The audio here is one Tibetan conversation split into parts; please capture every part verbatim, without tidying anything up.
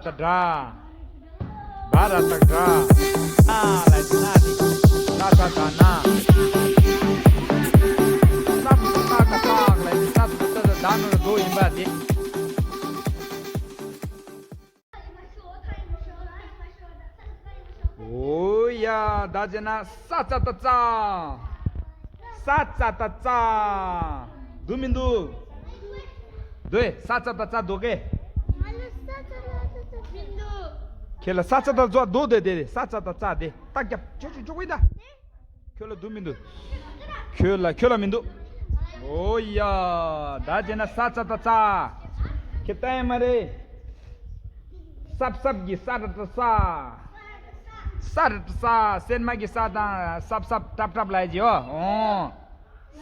ད་སྒྲ། བ་ར་བཏགས་སྒྲ། ན་ལ་ན་དེ། ད་ད་ད་ན། ས་ད་ད་ད་ལ་ས་ད་ད་ད་ད་ནོར་དོ་ཡིན་པ་དེ། ཨོ་ཡ། ད་བྱས་ན་ས་ཙ་ད་ཙ། ས་ཙ་ད་ཙ། འདུག་མི་འདུག་འདུག་ས་ཙ་ད་ཙ་འདུག་གས། ཁྱེད་ལ་ས་ཙ་ད་ཙ་འདུག་དེ་དེ་ས་ཙ་ད་ཙ་དེ་རྟགས་རྒྱབ་ཅོ་ཅོ་ཅོ་གི་ད། ཁྱོད་ལ་འདུག་མི་འདུག་ཁྱོད་ལ་ཁྱོད་ལ་མི་འདུག་ཨོ་ཡ། ད་བྱས་ན་ས་ཙ་ད་ཙ། ཁྱེད་ལྟ་ཡ་མ་རེད། སྲབ་སྲབ་ཀྱི་ས་ར་ཏ་ས། ས་ར་ཏ་ས། སྲན་མ་གི་ས་དང་སྲབ་སྲབ་ཏྲབ་ཏྲབ་ལ་ཡི་ཨོ།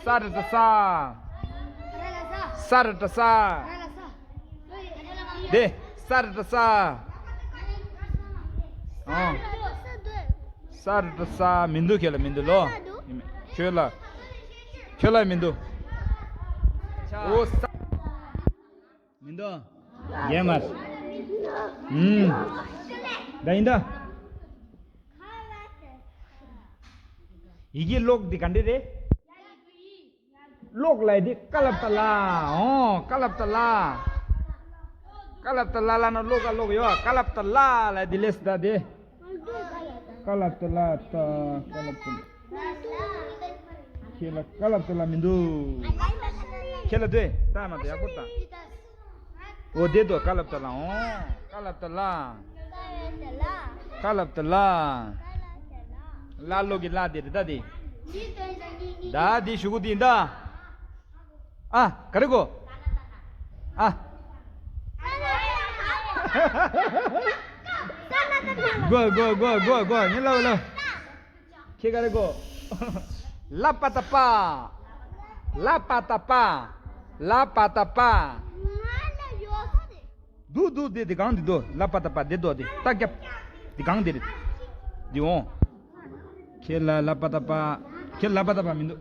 ས་ར་ཏ་ས། ས་ར་ཏ་ས། དེ། ས་ར་ཏ་ས། ཨོ། ས་ར་ཏ་ས་མི་འདུག་ཁྱོད་ལ་མི་འདུག་ལོ། ཁྱོད་ལ། ཁྱོད་ལ་མི་འདུག་ཨོ་ས། མི་འདུག་རྒན་མ། ཨུམ། ད་ཡིན་ད། ཡི་གེ་ཀློག་འདི་ག་འདྲ་རེད། ཀློག་ལ་འདི་ཀ་ལབ་ཏ་ལ། ཨོ་ཀ་ལབ་ཏ་ལ། ཀ་ལབ་ཏ་ལ་ལ་ན་ཀློག་ཀ་ཀློག་ཡོད། ཀ་ལབ་ཏ་ལ་ལ་འདི་ལས་ད་དེ། ཀ་ལབ་ཏ་ལ་ཏ་ཀ་ལབ་ཏ་ལ། ཁྱེད་ལ་ཀ་ལབ་ཏ་ལ་མི་འདུག་ཁྱེད་ལ་དེ་ལྟ་མ་དེ་ཡག་པོ་ལྟ། འོ་དེ་དོ་ཀ་ལབ་ཏ་ལ་འོ། ཀ་ལབ་ཏ་ལ། ཀ་ལབ་ཏ་ལ། ལ་ལོ་གི་ལ་དེ་རེད་ད་དེ། ད་དེ་ཞུ་གུ་དེ་ཡིན་ད། ཨ་ག་རེ་གོ་ཨ། གོ་གོ་གོ་གོ་གོ་ཉི་ལ་ལ། ཁྱེད་ག་རེ་གོ་ལ་པ་ཏ་པ། ལ་པ་ཏ་པ། ལ་པ་ཏ་པ། འདུག་འདུག་དེ་དེ་གང་དེ་འདུག་ལ་པ་ཏ་པ་དེ་འདུག་དེ་རྟགས་རྒྱབ། དེ་གང་དེ་རེད། དེ་འོང་། ཁྱེད་ལ་ལ་པ་ཏ་པ། ཁྱེད་ལ་པ་ཏ་པ་མི་འདུག་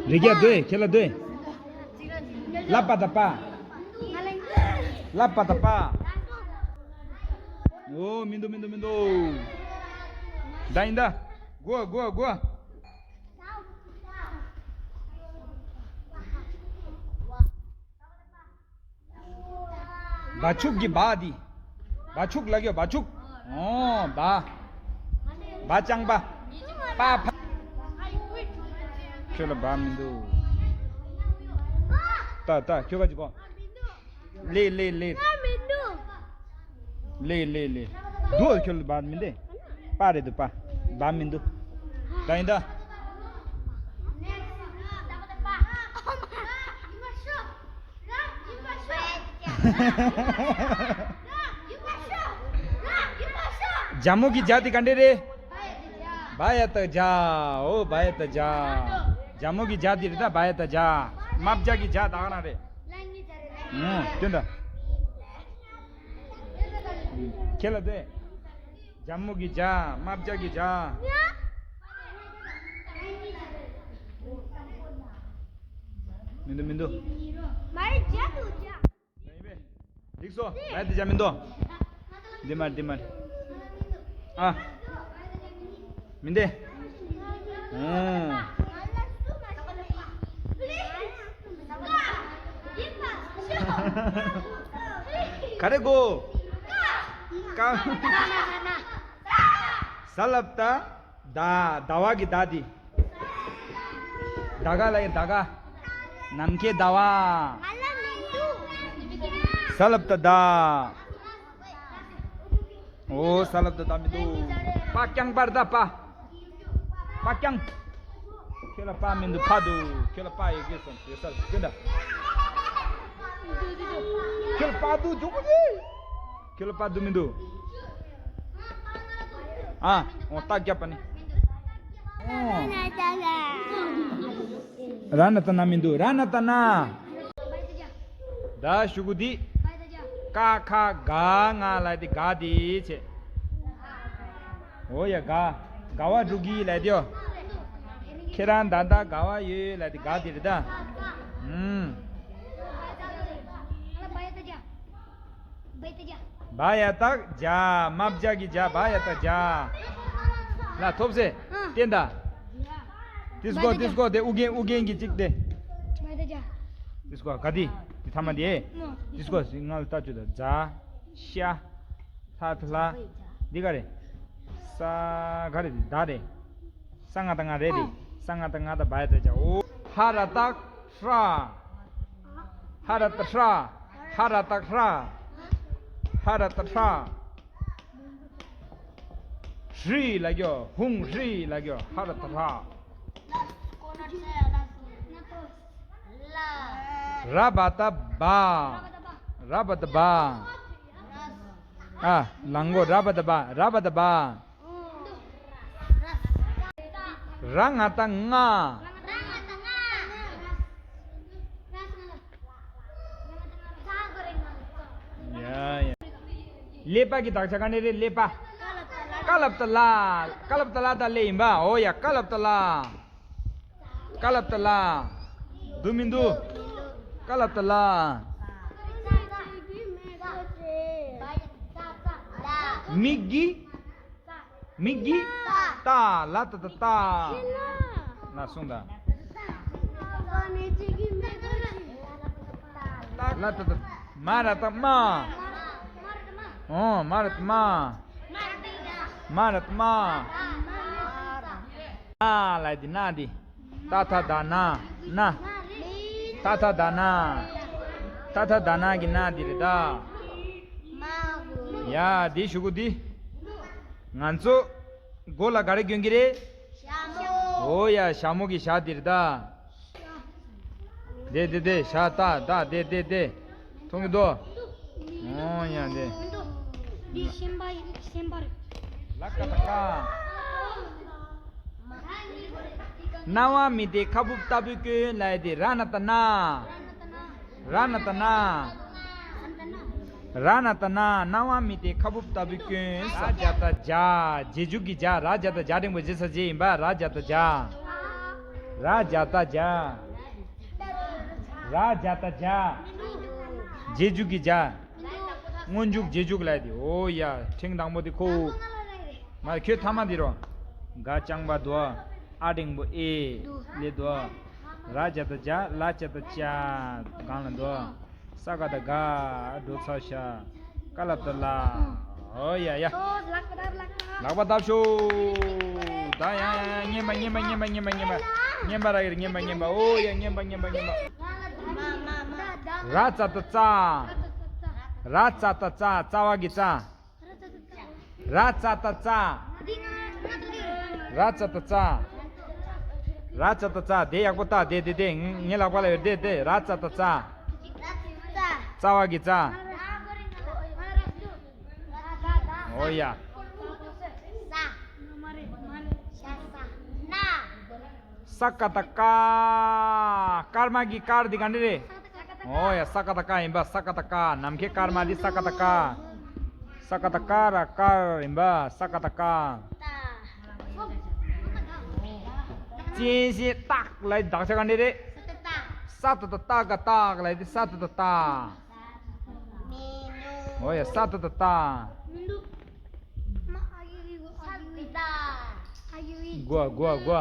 རེ་རྒྱ་སྡོད་ཁྱེད་ལ་སྡོད། ལ་པ་ཏ་པ། ལ་པ་ཏ་པ། ཨོ་མི་འདུག་མི་འདུག་མི་འདུག་ད་ཡིན་ད། གོ་གོ་གོ་བ་ཕྱུགས་ཀྱི་བ་འདི། བ་ཕྱུགས་ལ་གི་བ་ཕྱུགས། ཨོ་བ། བ་ཅང་བ། པ་ཕ། ཁྱོད་ལ་བ་མི་འདུག་ད་ད་ཁྱོད་ག་ཅི་གོ་ལེ་ལེ་ལེ། ལེ་ལེ་ལེ། འདུག་ཁྱོད་ལ་བ་མི་འདུག་པ་རེད་འདུག་པ། བ་མི་འདུག་ད་ཡིན་ད། ཇ་མོ་གི་ཇ་དེ་ག་འདྲ་རེད། བ་ཡ་ཏ་ཇ། ཨོ་བ་ཡ་ཏ་ཇ། ཇ་མོ་གི་ཇ་དེ་རེད་ད་བ་ཡ་ཏ་ཇ། མ་བྱ་གི་ཇ་ད་ག་ན་རེད། ཨོ་སྟོན་ད། ཁྱེད་ལ་དེ། ཇ་མོ་གི་ཇ། མ་བྱ་གི་ཇ། མི་འདུག་མི་འདུག་མ་རེད་ཇ་འདུག་ཇ། ཡིན་པས། འགྲིག་སོ། བ་ཡ་ཏ་ཇ་མི་འདུག་འདི་མ་འདི་མ། ཨ། མི་འདི། ཨོ། ག་རེ་གོ་ཀ་ས་ལབ་ཏ། ཟླ། ཟླ་བ་གི་ཟླ་དེ། ཟླ་ག་ལ་ཡི་ཟླ་ག་ནམ་མཁའི་ཟླ་བ། ས་ལབ་ཏ་ཟླ། ཨོ་ས་ལབ་ཏ་ཟླ་མི་འདུག་པ་རྐྱང་པར་ཟླ་པ། པ་རྐྱང་། ཁྱོད་ལ་པ་མི་འདུག་ཕ་འདུག་ཁྱོད་ལ་པ་ཡོད་གི་སོང་ཡོད་ས་ལ་ཁྱོད་འདྲ། ཁྱོད་ལ་པ་འདུག་འཇུག་གི་ཁྱོད་ལ་པ་འདུག་མི་འདུག་ཨ། འོ་རྟགས་རྒྱབ་པ་ནི། འོ། ར་ན་ཏ་ན་མི་འདུག་ར་ན་ཏ་ན། ད་ཞུ་གུ་འདི། ཀ་ཁ་ག་ང་ལ་དེ་ག་དེ་བྱས། འོ་ཡ་ག་དགའ་བ་འགྲོ་གི་ལ་དེ་ཡོ། ཁྱེད་རང་ད་ལྟ་དགའ་བ་ཡོད་ལ་དེ་ག་དེ་རེད་ད། ཨུམ། བ་ཡ་བཏགས་བྱ། མ་བྱ་གི་བྱ། བ་ཡ་བཏགས་བྱ། ལ་ཐོབ་སེ། ཨ། བསྟན་ད། དིས་གོ་དིས་གོ་དེ་ཨུ་རྒྱན་ཨུ་རྒྱན་གྱི་གཅིག་དེ། དིས་གོ་ག་དི་དི་ཐ་མ་དེ། དིས་གོ་ང་ལ་ལྟ་བཅུ་ད་ཛ། ཤ། ལྷ་ཐ་ལྷ། འདི་ག་རེ། ས་ག་རེ་ད་རེ། ས་ང་ད་ང་རེ་རེ། ས་ང་ད་ང་ད་བ་ཡ་ད་བྱ། ཨོ། ཧ་ར་བཏགས་ཧྲ། ཧ་ར་བཏགས་ཧྲ། ཧ་ར་བཏགས་ཧྲ། ཧ་ར་བཏགས་ཧྲ། ཧྲི་ལ་གྱོ། ཧུང་ཧྲི་ལ་གྱོ། ཧ་ར་བཏགས་ཧྲ། ར་བ་བཏགས་རྦ། ར་བ་བཏགས་རྦ། ཨ། ལང་གོ་ར་བ་བཏགས་རྦ། ར་བ་བཏགས་རྦ། ར་ང་བཏགས་རྔ། ཡ་ཡ། ཀླད་པ་གི་དག་ཆ་ག་ནས་རེད། ཀླད་པ། ཀ་ལ་བཏགས་ཀླ། ཀ་ལ་བཏགས་ཀླ་ད་ཀླད་ཡིན་པ། ཨོ་ཡ། ཀ་ལ་བཏགས་ཀླ། ཀ་ལ་བཏགས་ཀླ། འདུག་མི་འདུག་ཀ་ལ་བཏགས་ཀླ། མིག་གི་མིག་གི་ལྟ། ལ་བཏགས་ལྟ། ལ་གསུངས་དང་། ལ་བཏགས་ལྟ། མ་ར་བཏགས་རྨ། ཨོ། མ་ར་བཏགས་རྨ། མ་ར་བཏགས་རྨ། ན་ལ་དེ་ན་དེ། ཏ་ཐ་ད་ན། ན། ཏ་ཐ་ད་ན། ཏ་ཐ་ད་ན་གི་ན་དེ་རེད་ད། ཡ་དེ་ཞུ་གུ་དེ། ང་ཚོ་མགོ་ལ་ག་རེ་གྱོན་གི་རེད། ཞྭ་མོ། ཨོ་ཡ། ཞྭ་མོ་གི་ཞྭ་དེ་རེད་ད། དེ་དེ་དེ་ཞྭ་ཏ་ཏ་དེ་དེ་དེ། མཐོང་གི་འདུག་ཨོ་ཡ་དེ། འདི་ཤན་པ་ཡིན། ཤན་པ་རེད། ལ་ཀ་ཏ་ཀ། རྣ་བ་མི་བདེ་ཁ་སྦུབ་ལྟ་བུའི་སྐྱོན་ལབ་ཡ་དེ་ར་ན་བཏགས་རྣ། ར་ན་བཏགས་རྣ། ར་ན་བཏགས་རྣ། རྣ་བ་མི་བདེ་ཁ་སྦུབ་ལྟ་བུའི་སྐྱོན། ར་ཇ་བཏགས་རྗ། རྗེས་འཇུག་གི་རྗ། ར་ཇ་བཏགས་རྗ་འགྲེང་བུ་རྗེས་ས་རྗེ་ཡིན་པ། ར་ཇ་བཏགས་རྗ། ར་ཇ་བཏགས་རྗ། ར་ཇ་བཏགས་རྗ། རྗེས་འཇུག་གི་རྗ། སྔོན་འཇུག་རྗེས་འཇུག་ལབ་ཡ་དེ། ཨོ་ཡ། ཕྲེང་དང་པོ་དེ་ཁོ། མ་ཁྱོད་ཐ་མ་འདི་རོ། ག་རྐྱང་པ་དོ། ཨ་འགྲེང་བུ་ཨེ། ལེ་དོ། ར་ཇ་བཏགས་རྗ། ལ་ཇ་བཏགས་ལྕ། གང་ལ་དོ། ས་ཀ་བཏགས་སྒ། འགྲོ་ཚར་ཤ། ཀ་ལ་བཏགས་ཀླ། ཨོ་ཡ་ཡ། ལག་པ་བརྡབ་ལག་པ། ལག་པ་བརྡབ་ཤོག་ད་ཡ་ཡ་ཡ། རྔན་པ་རྔན་པ་རྔན་པ་རྔན་པ། རྔན་པ་རག་གི་རེད། རྔན་པ་རྔན་པ། ཨོ་ཡ། རྔན་པ་རྔན་པ་རྔན་པ། ར་ཙ་བཏགས་རྩ། ར་ཙ་བཏགས་རྩ། རྩ་བ་གི་རྩ། ར་ཙ་བཏགས་རྩ། ར་ཙ་བཏགས་རྩ། ར་ཙ་བཏགས་རྩ། དེ་ཡག་པོ་བལྟ། དེ་དེ་དེ། ངའི་ལག་པ་ལ་ཡོད། དེ་དེ། ར་ཙ་བཏགས་རྩ། རྩ་བ་གི་རྩ། ཨོ་ཡ། ས་ཀ་བཏགས་སྐ། སྐར་མ་གི་སྐར་འདི་ག་འདྲ་རེད། ཨོ་ཡ། ས་ཀ་བཏགས་སྐ་ཡིན་པ། ས་ཀ་བཏགས་སྐ། ནམ་མཁའི་སྐར་མ་འདི་ས་ཀ་བཏགས་སྐ། ས་ཀ་བཏགས་སྐ་ར་སྐར་ཡིན་པ། ས་ཀ་བཏགས་སྐ། ཅན་ཞེས་སྟག་ལ་དག་ཆ་ག་འདྲ་རེད། ས་ཏ་བཏགས་སྟ་ག་སྟག་ལ་དེ། ས་ཏ་བཏགས་སྟ། ཨོ་ཡ། ས་ཏ་བཏགས་སྟ། གོ་གོ་གོ།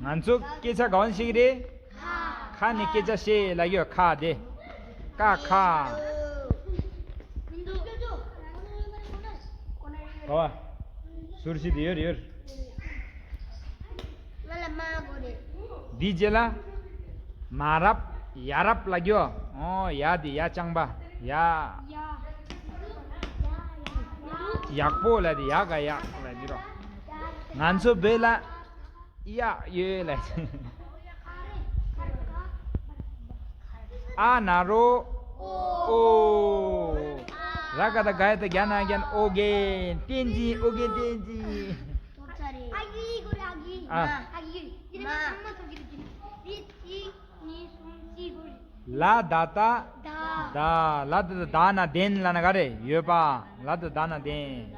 ང་ཚོ་སྐད་ཆ་ག་བ་ནས་བཤད་ཀྱི་རེད། ཁ་ནས་སྐད་ཆ་བཤད་ལབ་ཡོད། ཁ་དེ། ཀ་ཁ། ག་བ། ཟུར་བཞི་དེ་ཡོད་རེད་ཡོད་རེད། འདིའི་རྗེས་ལ། མ་རབས་ཡ་རབས་ལབ་རྒྱུ། ཨོ་ཡ་དེ་ཡ་རྐྱང་པ། ཡ། ཡག་པོ་ལབ་དེ་ཡ་ག་ཡག་ལབ་རྒྱུ་རོ། ང་ཚོ་བོད་ལ་གཡག་ཡོད་ལབ། ཨ་ན་རོ། ཨོ། ར་ག་བཏགས་རྒ་ཡ་བཏགས་རྒྱ་ན་རྒྱན། ཨོ་རྒྱན་བསྟན་འཛིན། ཨོ་རྒྱན་བསྟན་འཛིན། ཨ། ལ་ད་བཏགས་བདག། ལ་ད་བཏགས་བདག་ན་བདེན་ལབ་ན་ག་རེ་ཡོད་པ། ལ་ད་བཏགས་བདག་ན་བདེན།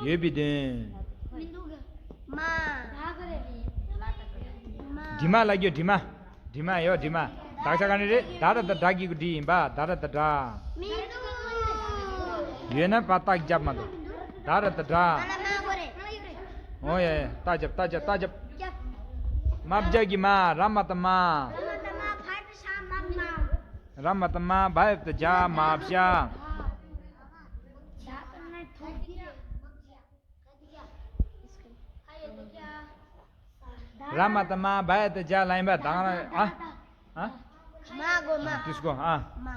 ཡོད་པའི་དོན། དྲི་མ་ལབ་རྒྱུ། དྲི་མ། དྲི་མ་ཡོད། དྲི་མ། དག་ཆ་ག་ནས་རེད། ད་ར་ད་དྲ་གི་གུ་འབྲི་ཡིན་པ། ད་ར་ད་དྲ། མི་འདུག་ཡོད་ན་པ་རྟགས་རྒྱབ་མ་འདུག་ད་ར་ད་དྲ། ཨ་ལ་མ་གོ་རེད། ཨོ་ཡ་ཡ། རྟགས་རྒྱབ། རྟགས་རྒྱབ། རྟགས་རྒྱབ། རྒྱབ། མ་བྱ་གི་མ། ར་མ་ད་མ། ར་མ་ད་མ། བ་ཡ་བཏགས་བྱ། མ་བྱ། ར་མ་ད་མ། བ་ཡ་བཏགས་བྱ། མ་བྱ། ར་མ་ད་མ། བ་ཡ་བཏགས་བྱ་ལ་ཡིན་པ། དང་ར། ཨ། ཨ། མ་གོ་མ། དུས་གོ། ཨ། མ།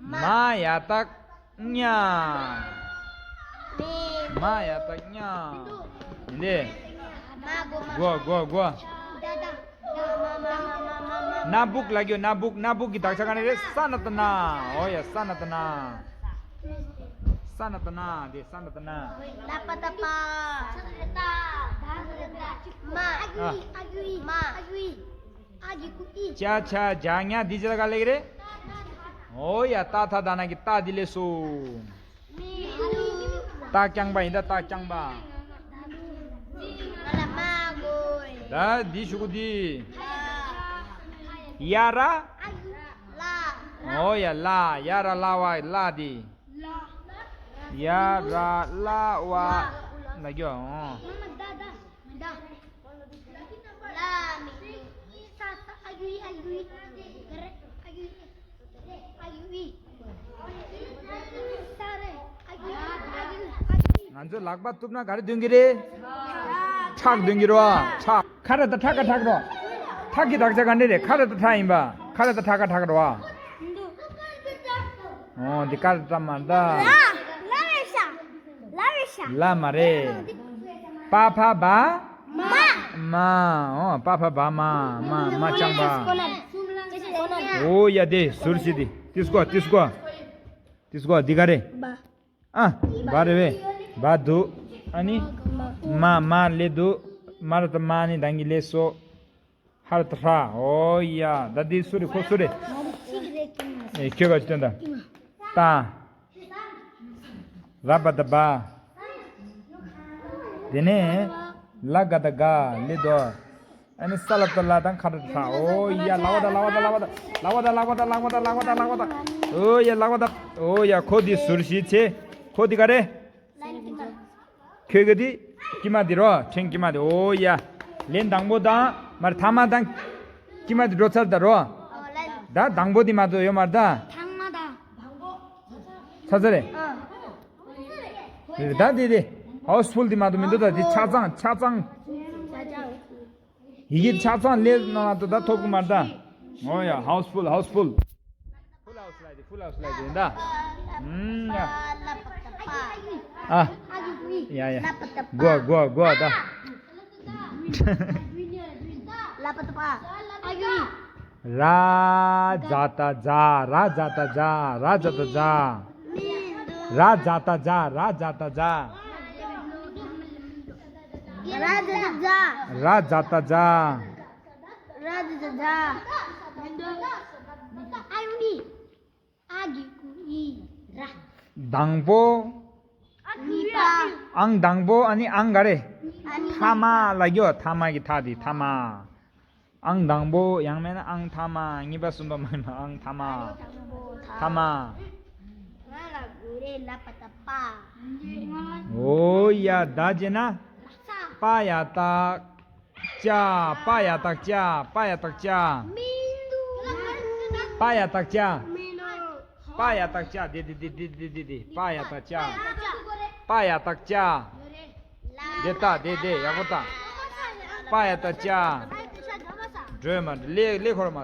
མ། མ་ཡ་བཏགས་མྱ། མ་ཡ་བཏགས་མྱ། འདི། མ་གོ་མ། གོ་གོ་གོ། ད་ད། ན་བུག་ལ་གྱོ། ན་བུག་ན་བུག་གི་དག་ཆ་ག་ནས་རེད། ས་ན་ད་ན། ཨོ་ཡ། ས་ན་ད་ན། ས་ན་ད་ན། འདི་ས་ན་ད་ན། ལ་པ་ད་པ། མ། ཨ། མ། ཨ་གི་གུ་ཨི། ཅ་ཆ་ཇ་ཉ་འདི་ཅི་ལ་ག་ལེགས་རེད། ཨོ་ཡ། ཏ་ཐ་ད་ན་གི་ཏ་འདི་ལས་སོ། མི་འདུག་རྟགས་རྐྱང་པ་ཡིན་ད། རྟགས་རྐྱང་པ། ང་ལ་མ་གོ་ཡ། ད་འདི་ཞུ་གུ་འདི། ཡ་ར། ཨ་གི་ལ། ཨོ་ཡ། ལ། ཡ་ར་ལ་བ་ལ་འདི། ཡ་ར་ལ་བ་ལ་གྱོ། ཨོ། ལ་མི་འདུག་ས་ས་ཨ་གུ་ཨི། ཨ་གུ་ཨི། ག་རེ། ཨ་གུ་ཨི། ཨ་གུ་ཨི། ས་རེད། ཨ་གུ་ཨི། ཨ་གུ་ཨི། ང་ཚོའི་ལག་པ་གཏུབ་ན་ག་རེ་འདོན་གི་རེད། ཁྲག་འདོན་གི་རེད་བ། ཁྲག་ཁ་ར་ད་ཁྲ་ག་ཁྲག་རོ། ཁྲག་གི་དག་ཆ་ག་འདྲ་རེད། ཁ་ར་ད་ཁྲ་ཡིན་པ། ཁ་ར་ད་ཁྲ་ག་ཁྲག་རོ་བ། ཨོ་འདི་ཀ་ར་ད་མ་རེད་ད། ལ་ལ་རེད་ཤག་ལ་རེད་ཤག་ལ་མ་རེད། པ་ཕ་བ། མ། མ། ཨོ་པ་ཕ་བ་མ། མ་མ་རྐྱང་པ། ཨོ་ཡ། དེ་ཟུར་ཞིག་དེ་ཏིས་ཀོ་ཏིས་ཀོ་ཏིས་ཀོ་འདི་ག་རེད། ཨ། བ་རེད་པས། བ་འདུག་ཨ་ནི། མ་མ་ལེ་འདུག་མ་ར་ད་མ་ནི་དང་གི་ལེ་སོ། ཧར་ཏ་ཧྲ། ཨོ་ཡ། ད་འདི་སུ་རེད། ཁོ་སུ་རེད། ཨེ། ཁྱོད་ག་ཅི་སྟོན་ད། ཏ། ར་བ་ད་བ། དེ་ནས་ལ་ག་ད་ག་ལེ་དོ། ཨ་ནི་ས་ལ་ཏ་ལ་དང་ཁ་ཏ་ཧྲ། ཨོ་ཡ། ལ་བ་ད་ལ་བ་ད་ལ་བ་ད། ཨོ་ཡ། ལ་བ་ད། ཨོ་ཡ། ཁོ་འདི་ཟུར་ཞིག་བྱེད། ཁོ་འདི་ག་རེད། ཁྱོད་ཀྱི་དེ་དཀྱིལ་མ་དེ་རོ། ཕྲེང་དཀྱིལ་མ་དེ། ཨོ་ཡ། ལན་དང་པོ་དང་མར་ཐ་མ་དང་དཀྱིལ་མ་དེ་འགྲོ་ཚར་ད་རོ། ད་དང་པོ་དེ་མ་གཏོགས་ཡོད་མ་རེད་ད། ཐ་མ་དང་། ཚར་ཚར་རེད། ད་དེ་དེ་ཧའུ་སི་ཕུལ་དེ་མ་གཏོགས་མི་འདུག་ད་དེ་ཆ་ཚང་ཆ་ཚང་། ཡི་གེ་ཆ་ཚང་ལས་ནང་ལ་ད་ཐོབ་གི་མ་རེད་ད། ཨོ་ཡ། ཧའུ་སི་ཕུལ། ཧའུ་སི་ཕུལ། ཕུལ་ཧའུ་སི་ལ་དེ། ཕུལ་ཧའུ་སི་ལ་དེ་ད། ཨུམ་ཡ། ཨ། ཡ་ཡ། གོ་གོ་གོ་ད། ར་ཛ་ཏ་ཛ། ར་ཛ་ཏ་ཛ། ར་ཛ་ཏ་ཛ། ར་ཛ་ཏ་ཛ། ར་ཛ་ཏ་ཛ། ར་ཛ་ཏ་ཛ། ར་ཛ་ཏ་ཛ། ར་ཛ་ཏ་ཛ། ཨ་གི་གུ་ཨི། ར། དང་པོ། ཨ་གི་གུ་ཨི། ཨང་དང་པོ། ཨ་ནི་ཨང་ག་རེ། ཨ་ནི་ཐ་མ་ལ་གྱོ། ཐ་མ་གི་ཐ་དེ་ཐ་མ། ཨང་དང་པོ། ཡང་མིན་ན་ཨང་ཐ་མ། གཉིས་པ་གསུམ་པ་མ་ཡིན་པ། ཨང་ཐ་མ། ཐ་མ། ང་ལ་གུ་རེ་ལ་པ་ཏ་པ། ཨོ་ཡ། ད་བྱས་ན། པ་ཡ་བཏགས་པ། པ་ཡ་བཏགས་པ། པ་ཡ་བཏགས་པ། མི་འདུག་པ་ཡ་བཏགས་པ། མི་འདུག་པ་ཡ་བཏགས་པ། དེ་དེ་དེ་དེ་དེ་དེ། པ་ཡ་བཏགས་པ། པ་ཡ་བཏགས་པ། དེ་ལྟ་དེ་དེ་ཡག་པོ་ལྟ། པ་ཡ་བཏགས་པ། སྒྲོལ་མ་ལེ་ལེ་འཁོར་མ།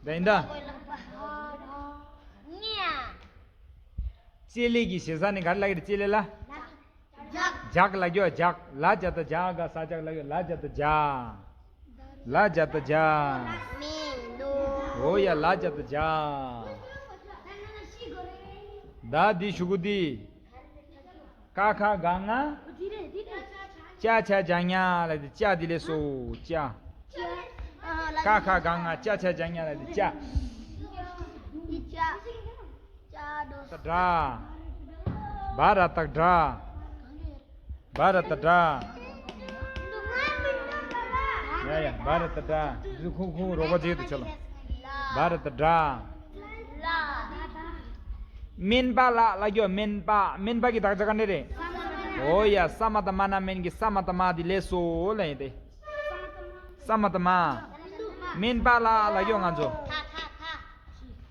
ད་ཡིན་ད། ལྕེ་ལེ་གི་ཞེ་ས་ནི་ག་རེ་ལ་གི་རེད། ལྕེ་ལེ་ལ། ལྗགས་ལ་གྱོ། ལྗགས། ལ་ཇ་ཏ་ལྗ། ག་ས་ལྗགས་ལ་གྱོ། ལ་ཇ་ཏ་ལྗ། ལ་ཇ་ཏ་ལྗ། ཨོ་ཡ། ལ་ཇ་ཏ་ལྗ། ད་འདི་ཞུ་གུ་འདི། ཀ་ཁ་ག་ང་། ཅ་ཆ་ཇ་ཉ་ལ་དེ་ཅ་དེ་ལས་སོ། ཅ། ཀ་ཁ་ག་ང་ཅ་ཆ་ཇ་ཉ་ལ་དེ་ཅ། ཏ་དྲ། བ་ར་བཏགས་བྲ། བ་ར་བཏགས་བྲ། ཡ་ཡ། བ་ར་ཏ་དྲ། ཁུ་ཁུ་རོགས་པ་བྱེད་དུ་ཆ་ལ། བ་ར་ཏ་དྲ། སྨན་པ་ལ་ལ་གྱོ། སྨན་པ། སྨན་པ་གི་དག་ཆ་ག་འདྲ་རེད། འོ་ཡ། ས་མ་ཏ་མ་ན་སྨན་གྱི་ས་མ་ཏ་མ་དེ་ལས་སོ་ལ་ཡིན་ཏེ། ས་མ་ཏ་མ། སྨན་པ་ལ་ལ་གྱོ་ང་ཚོ།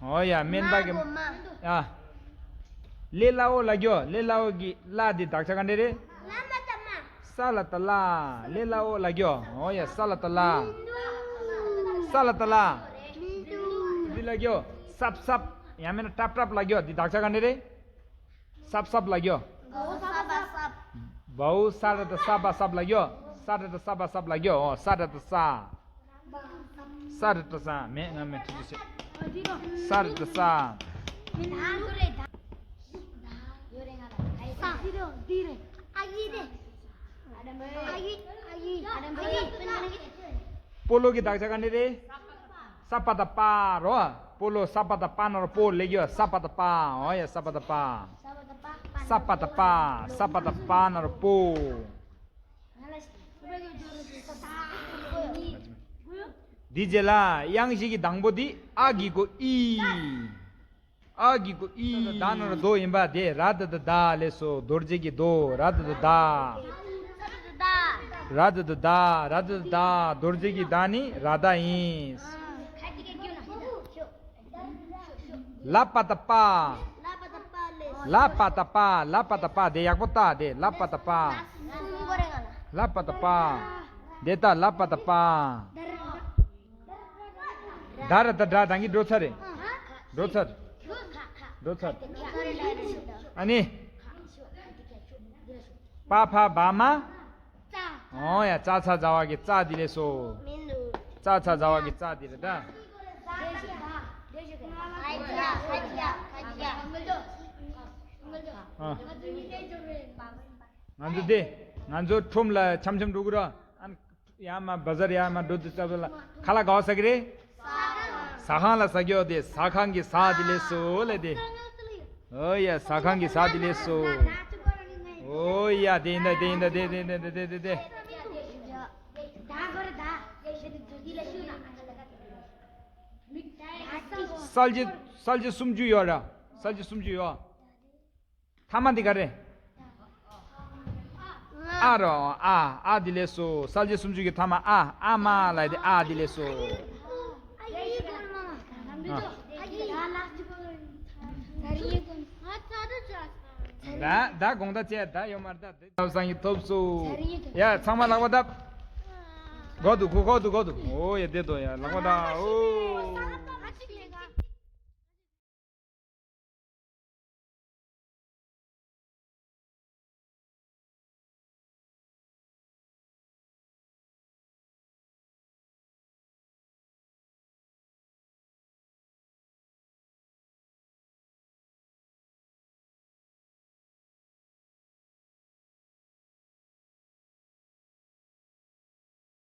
འོ་ཡ། སྨན་པ་གི། ཨ། ལེ་ལ་འོ་ལ་གྱོ། ལེ་ལ་འོ་གི་ལ་དེ་དག་ཆ་ག་འདྲ་རེད། ས་ལ་ཏ་ལ། ལེ་ལ་འོ་ལ་གྱོ། འོ་ཡ། ས་ལ་ཏ་ལ། ས་ལ་ཏ་ལ། འདི་ལ་གྱོ། སབ་སབ། ཡང་མིན་ན་ཏབ་ཏབ་ལ་གྱོ། འདི་དག་ཆ་ག་འདྲ་རེད། སབ་སབ་ལ་གྱོ། བའོ་ས་ར་ཏ་ས་བ་སབ་ལ་གྱོ། ས་ར་ཏ་ས་བ་སབ་ལ་གྱོ། འོ། ས་ར་ཏ་ས། ས་ར་ཏ་ས། མེད། ང་མེད། ཁྲི་ཆུ་ཆེ། ས་ར་ཏ་ས། སྤོ་ལོ་གི་དག་ཆ་ག་འདྲ་རེད། ས་པ་ཏ་པ་རོ། སྤོ་ལོ་ས་པ་ཏ་པ་ན་རོ། སྤོ་ལེ་གྱོ། ས་པ་ཏ་པ། འོ་ཡ། ས་པ་ཏ་པ། ས་པ་ཏ་པ། ས་པ་ཏ་པ་ན་རོ། སྤོ། འདི་རྗེས་ལ་དབྱངས་བཞི་གི་དང་པོ་འདི་ཨ་གི་གུ་ཨི། ཨ་གི་གུ་ཨི། ད་ན་རོ་དོ་ཡིན་པ་དེ། ར་ཏ་ཏ་ད་ལས་སོ། རྡོ་རྗེ་གི་རྡོ། ར་ཏ་ཏ་ད། ར་ཏ་ཏ་ད། ར་ཏ་ཏ་ད། རྡོ་རྗེ་གི་ད་ནི་ར་ད་ཡིན། ལ་པ་ཏ་པ། ལ་པ་ཏ་པ། ལ་པ་ཏ་པ། དེ་ཡག་པོ་ལྟ་དེ། ལ་པ་ཏ་པ། ལ་པ་ཏ་པ། དེ་ལྟ། ལ་པ་ཏ་པ། ད་ར་ཏ་དྲ། ད་གིན་འགྲོ་ཚར་རེད། འགྲོ་ཚར། འགྲོ་ཚར། ཨ་ནི། པ་ཕ་བ་མ། འོ་ཡ། ཙ་ཚ་ཛ་ཝ་གི་ཙ་དེ་ལས་སོ། ཙ་ཚ་ཛ་ཝ་གི་ཙ་དེ་རེད་ད། ཨ། ང་ཚོ་དེ། ང་ཚོ་ཁྲོམ་ལ་འཆམ་འཆམ་འགྲོ་གི་ར། ཨ། ཡ་མ་བ་ཟར་ཡ་མ་འགྲོ་དུས་ཙམ་ལ་ཁ་ལག་ག་བ་ཟ་གི་རེད། ཟ་ཁང་ལ་ཟ་གི་ཡོད་དེ། ཟ་ཁང་གི་ཟ་དེ་ལས་སོ་ལས་དེ། ཨོ་ཡ། ཟ་ཁང་གི་ཟ་དེ་ལས་སོ། ཨོ་ཡ། དེ་ཡིན་ད། དེ་ཡིན་ད། དེ་དེ་དེ་དེ་དེ་དེ། གསལ་བྱེད། གསལ་བྱེད་སུམ་ཅུ་ཡོད་ར། གསལ་བྱེད་སུམ་ཅུ་ཡོད། ཐ་མ་འདི་ག་རེ། ཨ་རོ། ཨ། ཨ་དེ་ལས་སོ། གསལ་བྱེད་སུམ་ཅུ་གི་ཐ་མ་ཨ། ཨ་མ་ལ་དེ། ཨ་དེ་ལས་སོ། ད་ད་དགོངས་དག་བྱས། ད་ཡོད་མ་རེད་ད། ཐབས་བཟང་གི་ཐོབ་སོ། ཡ། ཚང་མ་ལག་པ་བརྡབ། གོ་འདུག་གོ་འདུག་གོ་འདུག་ཨོ་ཡ། བདེ་དོ་ཡ། ལག་པ་བརྡབ། ཨོ།